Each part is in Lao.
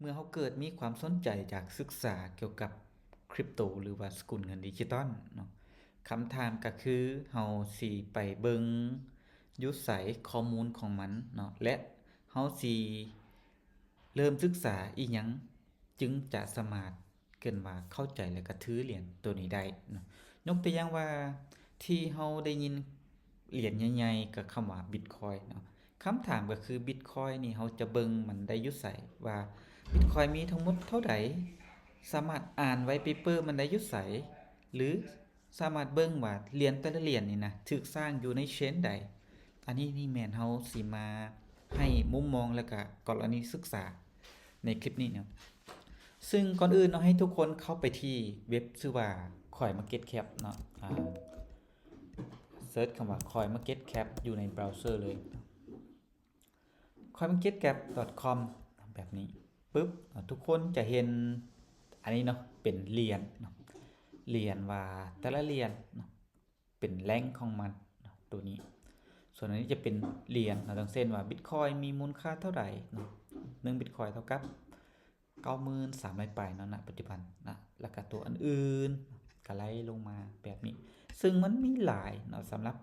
ເມື່ອເຮົາເກີດມີຄວາມສົນໃຈຢາກສຶກສາກ່ຽວກັບຄຣິບໂຕ ຫຼືວ່າສະກຸນເງິນດິຈິຕອນເນາະ, ຄຳຖາມກໍຄືເຮົາຊິໄປເບິ່ງຢູ່ໃສຂໍ້ມູນຂອງມັນເນາະ ແລະ ເຮົາຊິເລີ່ມສຶກສາອີ່ຫຍັງຈຶ່ງຈະສາມາດ ເອີ້ນວ່າເຂົ້າໃຈ ແລະກະຖືຫຼຽນໂຕນີ້ໄດ້ເນາະ. ຍົກຕົວຢ່າງວ່າ ທີ່ເຮົາໄດ້ຍິນຫຼຽນໃຫຍ່ໆ ກໍຄຳວ່າບິດຄອຍເນາະ. ຄຳຖາມກໍຄື ບິດຄອຍນີ້ເຮົາຈະເບິ່ງມັນໄດ້ຢູ່ໃສ? ວ່າບິດຄອຍມີທັງໝົດເທົ່າໃດ? ສາມາດອ່ານໄວເປເປີມັນໄດ້ຢູ່ໃສ? ຫຼື ສາມາດເບິ່ງວ່າຫຼຽນແຕ່ລະຫຼຽນນີ້ນະ ຖືກສ້າງຢູ່ໃນເຊນໃດ? ອັນນີ້ນີ້ແມ່ນເຮົາຊິມາໃຫ້ມຸມມອງ ແລະກະກໍລະນີສຶກສາໃນຄລິບນີ້ເນາະ. ຊຶ່ງກ່ອນອື່ນເນາະ ໃຫ້ທຸກຄົນເຂົ້າໄປທີ່ເວັບຊື່ວ່າ CoinMarketCap ເນາະ, ອາ ເສີດຄຳວ່າ CoinMarketCap ຢູ່ໃນເບຣາເຊີເລີຍ. CoinMarketCap.com ແບບນີ້ປຶບ ເນາະ ທຸກຄົນຈະເຫັນອັນນີ້ເນາະ ເປັນຫຼຽນເນາະ, ຫຼຽນວ່າແຕ່ລະຫຼຽນເນາະ ເປັນແຫຼ່ງຂອງມັນເນາະ ໂຕນີ້. ສ່ວນອັນນີ້ຈະເປັນຫຼຽນເນາະ, ດັ່ງເຊັ່ນວ່າ ບິດຄອຍມີມູນຄ່າເທົ່າໃດເນາະ, ໜຶ່ງບິດຄອຍເທົ່າກັບ ເກົ້າໝື່ນສາມຮ້ອຍປາຍເນາະ ນະປັດຈຸບັນນະ, ແລ້ວກະຕົວອື່ນໆກະໄລ່ລົງມາແບບນີ້. ຊຶ່ງມັນມີຫຼາຍເນາະ ສຳລັບ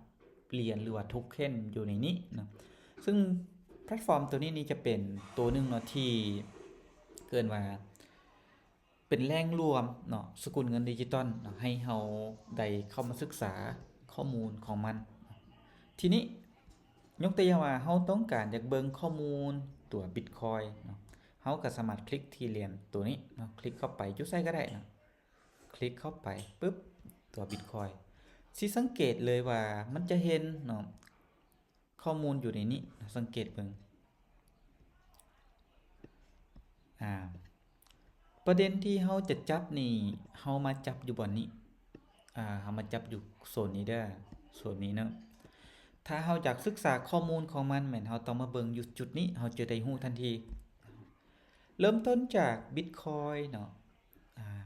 ຫຼຽນ ຫຼືວ່າໂທເຄັນຢູ່ໃນນີ້ເນາະ. ຊຶ່ງແພລດຟອມໂຕນີ້ນີ້ຈະເປັນໂຕໜຶ່ງເນາະ ທີ່ເອີ້ນວ່າເປັນແຫຼ່ງລວມເນາະ ສະກຸນເງິນດິຈິຕອນເນາະ ໃຫ້ເຮົາໄດ້ເຂົ້າມາສຶກສາຂໍ້ມູນຂອງມັນ. ທີນີ້ ຍົກຕົວຢ່າງວ່າ ເຮົາຕ້ອງການຢາກເບິ່ງຂໍ້ມູນຕົວບິດຄອຍເນາະ, ເຮົາກໍສາມາດຄລິກທີ່ຫຼຽນໂຕນີ້ເນາະ, ຄລິກເຂົ້າໄປຢູ່ໃສກໍໄດ້ເນາະ, ຄລິກເຂົ້າໄປປຶບ ຕົວບິດຄອຍ ຊິສັງເກດເລີຍວ່າມັນຈະເຫັນເນາະ ຂໍ້ມູນຢູ່ໃນນີ້ເນາະ, ສັງເກດເບິ່ງ ອາ ປະເດັນທີ່ເຮົາຈະຈັບນີ້ ເຮົາມາຈັບຢູ່ບ່ອນນີ້ ອາ ເຮົາມາຈັບຢູ່ໂຊນນີ້ເດີ ໂຊນນີ້ເນາະ. ຖ້າເຮົາຢາກສຶກສາຂໍ້ມູນຂອງມັນ ແມ່ນເຮົາຕ້ອງມາເບິ່ງຢູ່ຈຸດນີ້ ເຮົາຈະໄດ້ຮູ້ທັນທີ. ເລີ່ມຕົ້ນຈາກບິດຄອຍເນາະ ອາ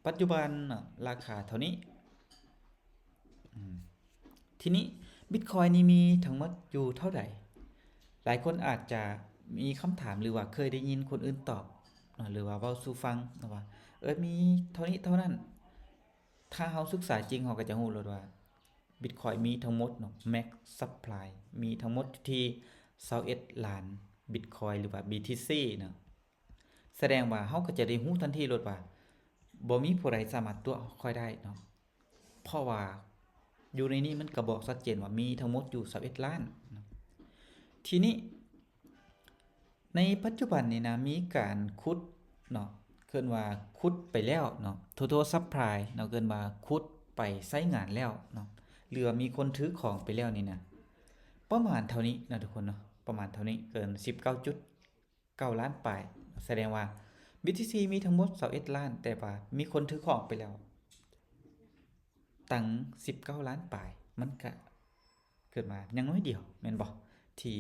ປັດຈຸບັນເນາະ ລາຄາເທົ່ານີ້. ອືມ ທີນີ້ບິດຄອຍນີ້ມີທັງໝົດຢູ່ເທົ່າໃດ? ຫຼາຍຄົນອາດຈະມີຄຳຖາມ ຫຼືວ່າເຄີຍໄດ້ຍິນຄົນອື່ນຕອບເນາະ ຫຼືວ່າເວົ້າສູ່ຟັງເນາະວ່າ ເອີ ມີເທົ່ານີ້ເທົ່ານັ້ນ. ຖ້າເຮົາສຶກສາຈິງ ເຮົາກໍຈະຮູ້ໂລດວ່າບິດຄອຍມີທັງໝົດເນາະ max supply ມີທັງໝົດທີ່ຊາວເອັດລ້ານບິດຄອຍ ຫຼືວ່າ BTC ເນາະ. ສະແດງວ່າເຮົາກໍຈະໄດ້ຮູ້ທັນທີໂລດວ່າ ບໍ່ມີຜູ້ໃດສາມາດຕົວະຂ້ອຍໄດ້ເນາະ ເພາະວ່າຢູ່ໃນນີ້ມັນກໍບອກຊັດເຈນວ່າມີທັງໝົດຢູ່ຊາວເອັດລ້ານເນາະ. ທີນີ້ໃນປັດຈຸບັນນີ້ນະ ມີການຂຸດເນາະ ເອີ້ນວ່າຂຸດໄປແລ້ວເນາະ total supply ເນາະ ເອີ້ນວ່າຂຸດໄປໃຊ້ງານແລ້ວເນາະ ຫຼືວ່າມີຄົນຖືຂອງໄປແລ້ວນີ້ນະ ປະມານເທົ່ານີ້ເນາະທຸກຄົນເນາະ ປະມານເທົ່ານີ້ ເກີນສິບເກົ້າຈຸດ ເກົ້າລ້ານປາຍ. ສະແດງວ່າ BTC ມີທັງໝົດຊາວເອັດລ້ານ ແຕ່ວ່າມີຄົນຖືຂອງໄປແລ້ວຕັ້ງສິບເກົ້າລ້ານປາຍ. ມັນກະເກີດມາຍັງໜ້ອຍດຽວແມ່ນບໍ່ ທີ່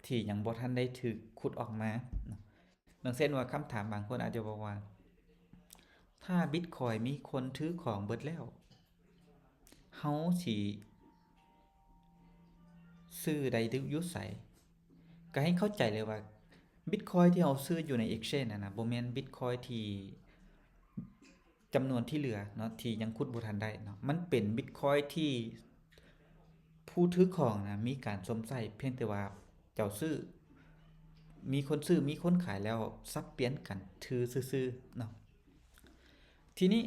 ທີ່ຍັງບໍ່ທັນໄດ້ຖືກຂຸດອອກມາເນາະ. ດັ່ງເຊັ່ນວ່າ ຄຳຖາມບາງຄົນອາດຈະບອກວ່າ ຖ້າບິດຄອຍມີຄົນຖືຂອງເບິດແລ້ວ ເຮົາຊິຊື້ໄດ້ຢູ່ໃສ? ກໍໃຫ້ເຂົ້າໃຈເລີຍວ່າ ບິດຄອຍທີ່ເຮົາຊື້ຢູ່ໃນ exchange ນັ້ນນະ ບໍ່ແມ່ນບິດຄອຍທີ່ ຈຳນວນທີ່ເຫຼືອເນາະ ທີ່ຍັງຂຸດບໍ່ທັນໄດ້ເນາະ ມັນເປັນບິດຄອຍທີ່ຜູ້ຖືຂອງນະ ມີການສົມໃສ່ ພຽງແຕ່ວ່າເຈົ້າຊື້ ມີຄົນຊື້ ມີຄົນຂາຍ ແລ້ວສັບປ່ຽນກັນຖືຊື່ໆເນາະ. ທີນີ້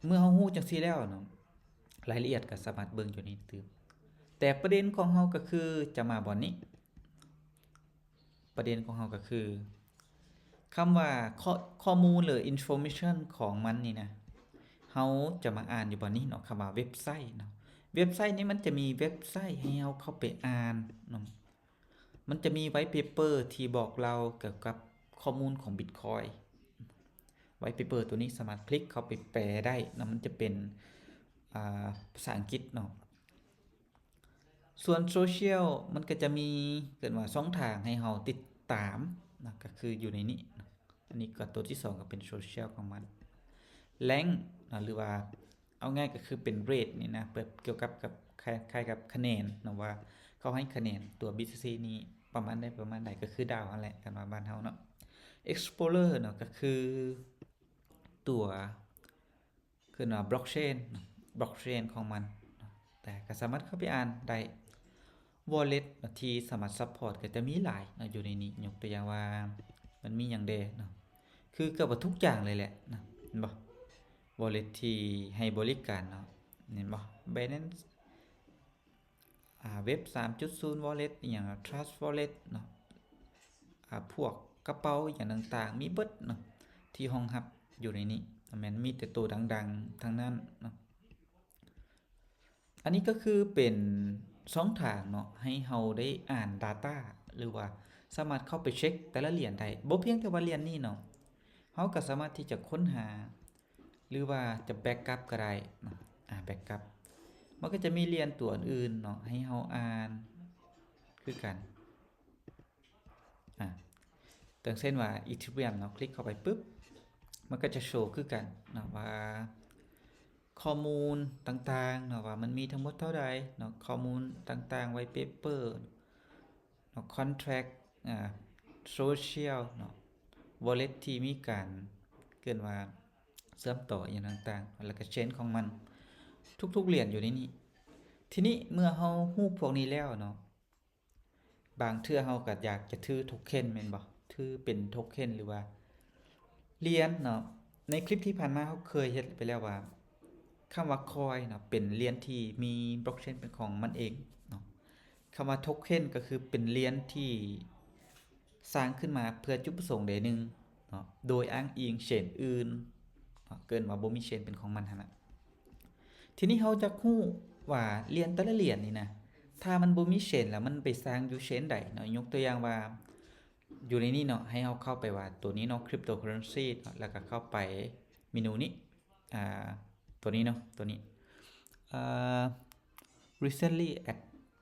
ເມື່ອເຮົາຮູ້ຈັ່ງຊີ້ແລ້ວເນາະ ລາຍລະອຽດກໍສາມາດເບິ່ງຢູ່ນີ້ຕື່ມ. ແຕ່ປະເດັນຂອງເຮົາກໍຄືຈະມາບ່ອນນີ້ ປະເດັນຂອງເຮົາກໍຄື ຄຳວ່າຂໍ້ ຂໍ້ມູນ ຫຼື information ຂອງມັນນີ້ນະ ເຮົາຈະມາອ່ານຢູ່ບ່ອນນີ້ເນາະ ຄຳວ່າເວັບໄຊເນາະ. ເວັບໄຊນີ້ມັນຈະມີເວັບໄຊໃຫ້ເຮົາເຂົ້າໄປອ່ານເນາະ. ມັນຈະມີ white paper ທີ່ບອກເລົ່າກ່ຽວກັບຂໍ້ມູນຂອງ Bitcoin. White paper ຕົວນີ້ສາມາດຄລິກເຂົ້າໄປແປໄດ້ເນາະ ມັນຈະເປັນ ອ່າ ພາສາອັງກິດເນາະ. ສ່ວນໂຊຊຽວມັນກໍຈະມີ ເອີ້ນວ່າຊ່ອງທາງໃຫ້ເຮົາຕິດຕາມນະ ກໍຄືຢູ່ໃນນີ້ນະ. ອັນນີ້ກໍຕົວທີສອງກໍເປັນໂຊຊຽວຂອງມັນ. ແລງນະ ຫຼືວ່າເອົາງ່າຍກໍຄືເປັນເຣດນີ້ນະ ແບບກ່ຽວກັບ ກັບ ຄ້າຍໆກັບຄະແນນນະ ວ່າເຂົາໃຫ້ຄະແນນຕົວ BTC ນີ້ປະມານໃດ ປະມານໃດ ກໍຄືດາວຫັ້ນແຫຼະ ຄັນວ່າບ້ານເຮົາເນາະ. Explorer ເນາະ ກໍຄືຕົວ ຄືວ່າ Blockchain ເນາະ Blockchain ຂອງມັນເນາະ ແຕ່ກໍສາມາດເຂົ້າໄປອ່ານໄດ້ Wallet ເນາະ ທີ່ສາມາດ support ກໍຈະມີຫຼາຍເນາະ ຢູ່ໃນນີ້ ຍົກຕົວຢ່າງວ່າ ມັນມີຫຍັງແດ່ເນາະ ຄືເກືອບວ່າທຸກຢ່າງເລີຍແຫຼະເນາະ ເຫັນບໍ່? Wallet ທີ່ໃຫ້ບໍລິການເນາະ ເຫັນບໍ່? Binance ອ່າ Web ສາມຈຸດສູນ Wallet ອີ່ຫຍັງ Trust Wallet ເນາະ ອ່າ ພວກກະເປົາອີ່ຫຍັງຕ່າງໆ ມີເບິດເນາະ ທີ່ຮອງຮັບຢູ່ໃນນີ້ ແມ່ນມີແຕ່ໂຕດັງໆ ທັງນັ້ນເນາະ. ອັນນີ້ກໍຄືເປັນຊ່ອງທາງເນາະ ໃຫ້ເຮົາໄດ້ອ່ານ data ຫຼືວ່າສາມາດເຂົ້າໄປເຊັກແຕ່ລະຫຼຽນໄດ້ ບໍ່ພຽງແຕ່ວ່າຫຼຽນນີ້ເນາະ ເຮົາກໍສາມາດທີ່ຈະຄົ້ນຫາ ຫຼືວ່າຈະ backup ກໍໄດ້ເນາະ ອ່າ backup ມັນກໍຈະມີຫຼຽນຕົວອື່ນເນາະ ໃຫ້ເຮົາອ່ານຄືກັນ ອ່າ ຢ່າງເຊັ່ນວ່າ Ethereum ເນາະ ຄລິກເຂົ້າໄປປຶບ ມັນກໍຈະໂຊຄືກັນເນາະ ວ່າຂໍ້ມູນຕ່າງໆເນາະ ວ່າມັນມີທັງໝົດເທົ່າໃດເນາະ ຂໍ້ມູນຕ່າງໆ white paper ເນາະ contract ອ່າ social ເນາະ wallet ທີ່ມີການ ເອີ້ນວ່າເຊື່ອມຕໍ່ອີ່ຫຍັງຕ່າງໆ ແລ້ວກໍ chain ຂອງມັນ ທຸກໆຫຼຽນຢູ່ໃນນີ້. ທີນີ້ເມື່ອເຮົາຮູ້ພວກນີ້ແລ້ວເນາະ ບາງເທື່ອເຮົາກໍຢາກຈະຖືໂທເຄັນແມ່ນບໍ່? ຖືເປັນໂທເຄັນ ຫຼືວ່າຫຼຽນເນາະ ໃນຄລິບທີ່ຜ່ານມາເຮົາເຄີຍເຮັດໄປແລ້ວວ່າ ຄຳວ່າ coin ເນາະ ເປັນຫຼຽນທີ່ມີ blockchain ເປັນຂອງມັນເອງເນາະ ຄຳວ່າໂທເຄັນກໍຄືເປັນຫຼຽນທີ່ສ້າງຂຶ້ນມາເພື່ອຈຸດປະສົງໃດໜຶ່ງເນາະ ໂດຍອ້າງອີງ chain ອື່ນເນາະ ເອີ້ນວ່າບໍ່ມີ chain ເປັນຂອງມັນຫັ້ນນະ. ທີນີ້ເຮົາຢາກຮູ້ວ່າຫຼຽນແຕ່ລະຫຼຽນນີ້ນະ ຖ້າມັນບໍ່ມີ chain ແລ້ວມັນໄປສ້າງຢູ່ chain ໃດເນາະ ຍົກຕົວຢ່າງວ່າ ຢູ່ໃນນີ້ເນາະ ໃຫ້ເຮົາເຂົ້າໄປວ່າຕົວນີ້ເນາະ cryptocurrency ເນາະ ແລ້ວກໍເຂົ້າໄປເມນູນີ້ ອ່າ ຕົວນີ້ເນາະ ຕົວນີ້ ເອີ recently added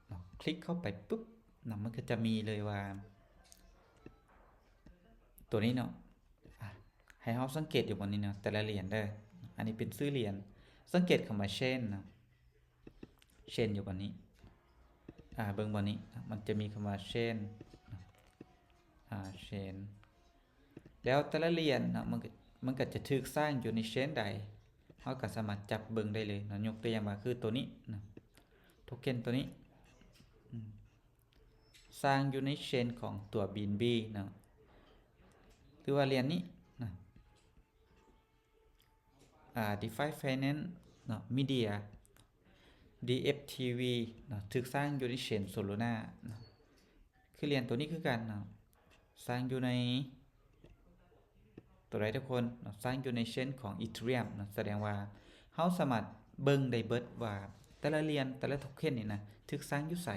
ເນາະ ຄລິກເຂົ້າໄປປຶບເນາະ ມັນກໍຈະມີເລີຍວ່າ ຕົວນີ້ເນາະ ອ່າ ໃຫ້ເຮົາສັງເກດຢູ່ບ່ອນນີ້ເນາະ ແຕ່ລະຫຼຽນເດີ ອັນນີ້ເປັນຊື່ຫຼຽນ ສັງເກດຄຳວ່າ chain ເນາະ chain ຢູ່ບ່ອນນີ້ ອ່າ ເບິ່ງບ່ອນນີ້ ມັນຈະມີຄຳວ່າ chain ເນາະ ອ່າ chain ແລ້ວແຕ່ລະຫຼຽນເນາະ ມັນກໍ ມັນກໍຈະຖືກສ້າງຢູ່ໃນ chain ໃດ ເຮົາກໍສາມາດຈັບເບິ່ງໄດ້ເລີຍເນາະ ຍົກຕົວຢ່າງວ່າຄືຕົວນີ້ເນາະ ໂທເຄັນຕົວນີ້ ອືມ ສ້າງຢູ່ໃນ chain ຂອງຕົວ BNB ເນາະ ຫຼືວ່າຫຼຽນນີ້ເນາະ ອ່າ DeFi Finance ເນາະ Media DFTV ເນາະ ຖືກສ້າງຢູ່ໃນ chain Solana ເນາະ ຄືຫຼຽນຕົວນີ້ຄືກັນເນາະ ສ້າງຢູ່ໃນ ຕົວໃດທຸກຄົນເນາະ ສ້າງຢູ່ໃນ chain ຂອງ Ethereum ເນາະ ສະແດງວ່າເຮົາສາມາດເບິ່ງໄດ້ເບິດວ່າແຕ່ລະຫຼຽນ ແຕ່ລະໂທເຄັນນີ້ນະ ຖືກສ້າງຢູ່ໃສ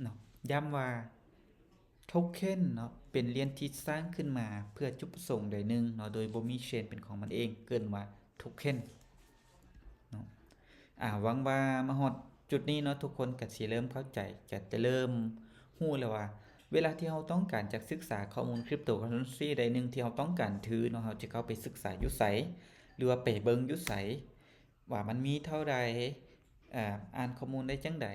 ເນາະ ຢ້ຳວ່າໂທເຄັນເນາະ ເປັນຫຼຽນທີ່ສ້າງຂຶ້ນມາເພື່ອຈຸດປະສົງໃດໜຶ່ງເນາະ ໂດຍບໍ່ມີ chain ເປັນຂອງມັນເອງ ເອີ້ນວ່າໂທເຄັນເນາະ. ອາ ຫວັງວ່າມາຮອດຈຸດນີ້ເນາະ ທຸກຄົນກໍຊິເລີ່ມເຂົ້າໃຈ ກໍຈະເລີ່ມຮູ້ແລ້ວວ່າ ເວລາທີ່ເຮົາຕ້ອງການຈະສຶກສາຂໍ້ມູນ cryptocurrency ໃດໜຶ່ງທີ່ເຮົາຕ້ອງການຖືເນາະ ເຮົາຈະເຂົ້າໄປສຶກສາຢູ່ໃສ ຫຼືວ່າໄປເບິ່ງຢູ່ໃສ ວ່າມັນມີເທົ່າໃດ ອ່າ ອ່ານຂໍ້ມູນໄດ້ຈັ່ງໃດ.